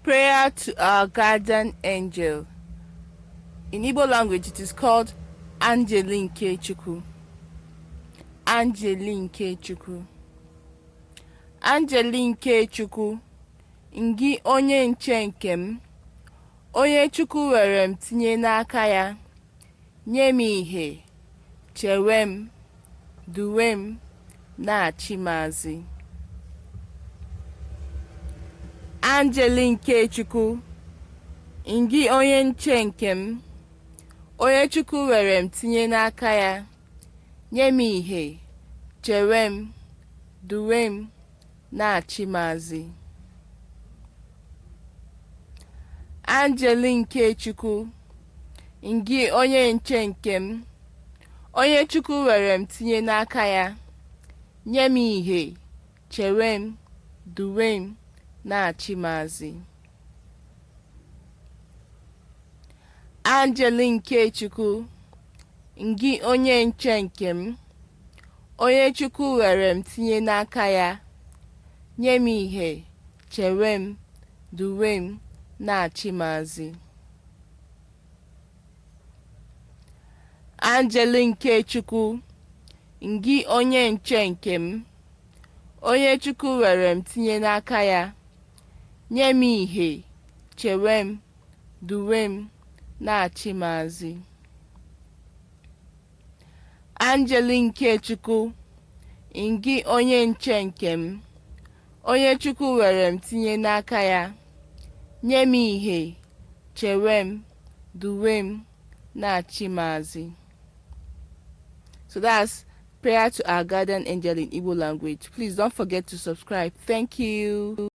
Prayer to our guardian angel. In Igbo language, it is called Angeli nke Chukwu. Angeli nke Chukwu. Angeli nke Chukwu, ngị onye nche nke m, onye Chukwu were m tinye n'aka ya, nye m ìhè, chewe m, duwe m, na-achị m azị. Angeli nke Chukwu, ngị onye nche nke m, onye Chukwu were m tinye n'aka ya, nye m ìhè, chewe m, duwe m, na-achị m azị. Angeli nke Chukwu, ngị onye nche nke m, onye Chukwu were m tinye n'aka ya, nye m ìhè, chewe m, duwe m, na-achị m azị. Angeli nke Chukwu, ngị onye nche nke m, onye Chukwu were m tinye n'aka ya, nye m ìhè, chewe m, duwe m, na-achị m azị. Angeli nke Chukwu, ngị onye nche nke m, onye Chukwu were m tinye n'aka ya, nye m ìhè, chewe m, duwe m, na-achị m azị. Angeli nke Chukwu, ngị onye nche nke m, onye Chukwu were m tinye n'aka ya, nye m ìhè, chewe m, duwe m, na-achị m azị. So that's prayer to our guardian angel in Igbo language. Please don't forget to subscribe. Thank you.